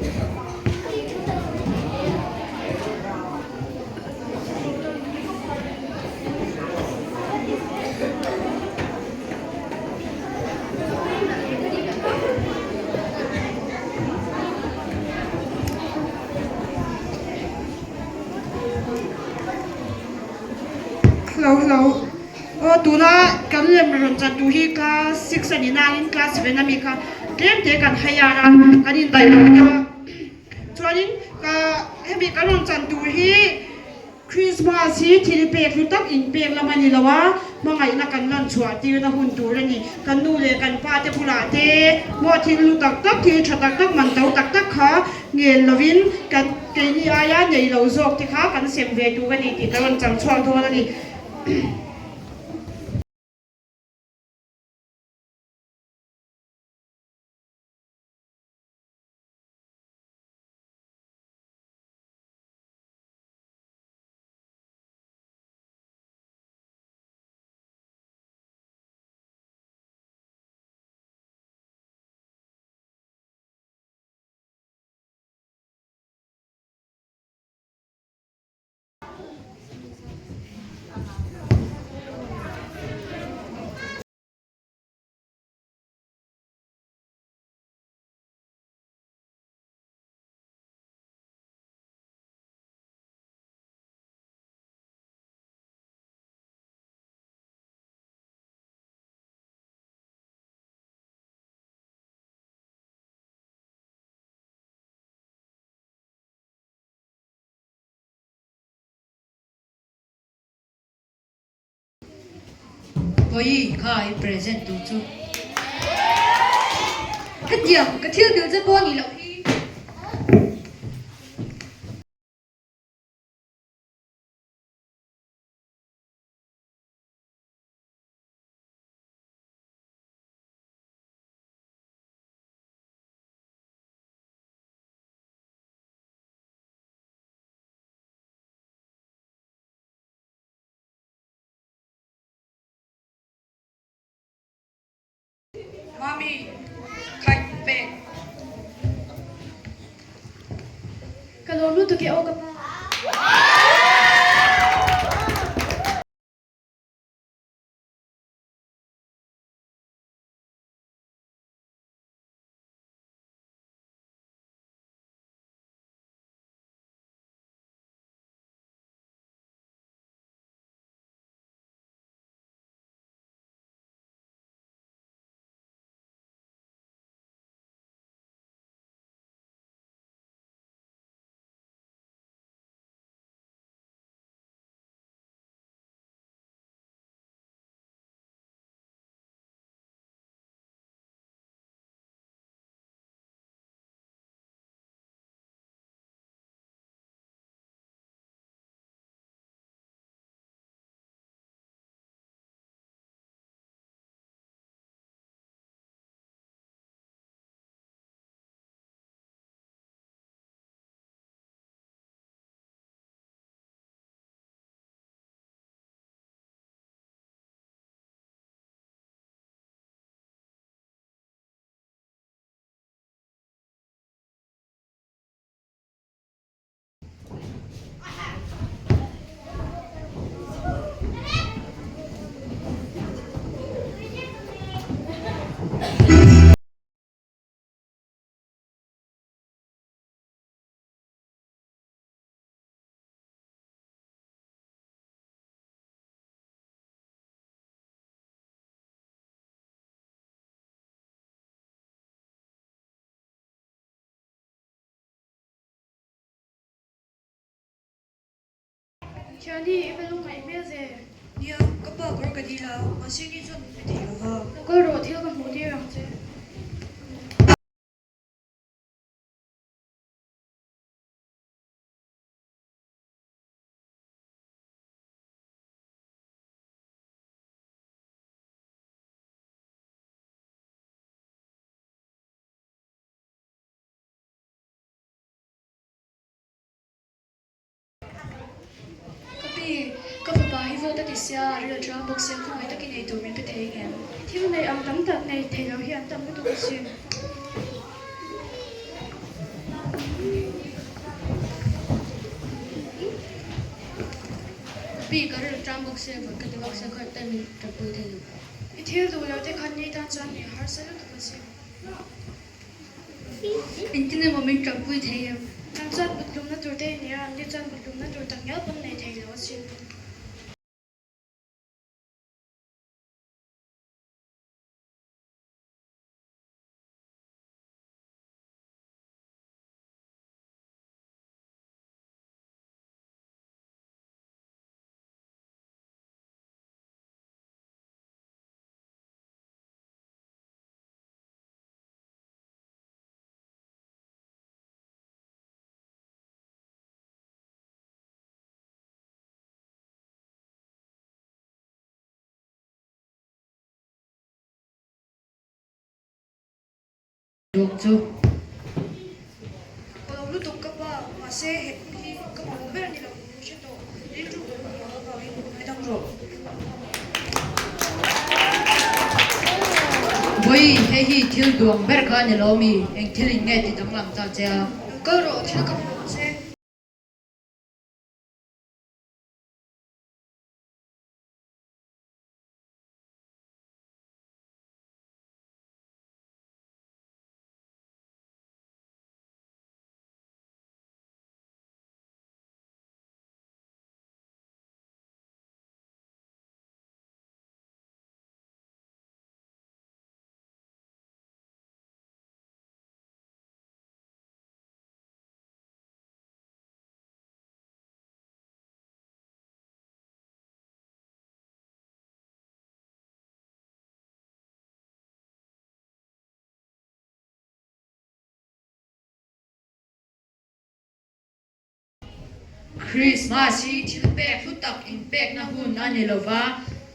Hello hello aw tuna kan lem rawn chan tur hi class six a ni nain class seven ami kha tlem te kan hai ar a kan indaih lo deuh a chuanin ka hemi kan rawn chan tur hi. Krismas hi thil pek hlu tak inpek lam a ni lo a, hmangaihna kan lan chhuah tirna hun tur a ni. Kan nu leh kan pa te bulah te maw thil hlu tak tak, thil tha tak tak, man to tak tak kha ngel lovin kan keini aia nei lo zawk te kha kan sem ve tur a ni tih ka rawn chang chhuak dawn a ni. Vawi kha i present tur chu. Hetiang ka thil dil che pawh a nih loh hi. Mami, khaih pek. Ka lawm lutuk e aw ka pa. Thiani, i va lungngaih hmel ve. Nia, ka pa kawr ka dil a, mahse ni chuan min pe thei lo va. Lo kal rawh, thil ka hmuh tir ang che. Ka pi, ka fapa hi vote a ti sia, a ril a ṭang bawk sia, khawngaih takin ei tur min pe thei ngem? Thil nei ang tam tak nei thei lo hi an tam lutuk asin. Pi, ka rilru ṭam bawk sia, vawt ka ti bawk sia, khawi tal min ṭanpui thei lo. I thil duh lo te khan ni tan chuan i harsa lutuk a sin. Engtin emaw min ṭanpui thei em? Nang chuan butlumna tur te i nei a, an ni chuan butlumna tur tak ngial pawn nei thei lo a sin. Duang chu. Ka lo lutuk ka pa, mahse he hi ka mamawh ber a ni lo, ka hre tawh. Rilru ka lo hmuh avangin ka dang rawh. Vawi, hei hi thil duang ber kha a ni lo mi, eng thil in nge ti danglam ta che a? Lo kal rawh, thil ka hmuh ang che. Krismas hi thil pek hlu tak inpekna hun a ni lova,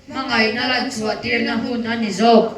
hmangaihna lan chhuahtirna hun a ni zawk.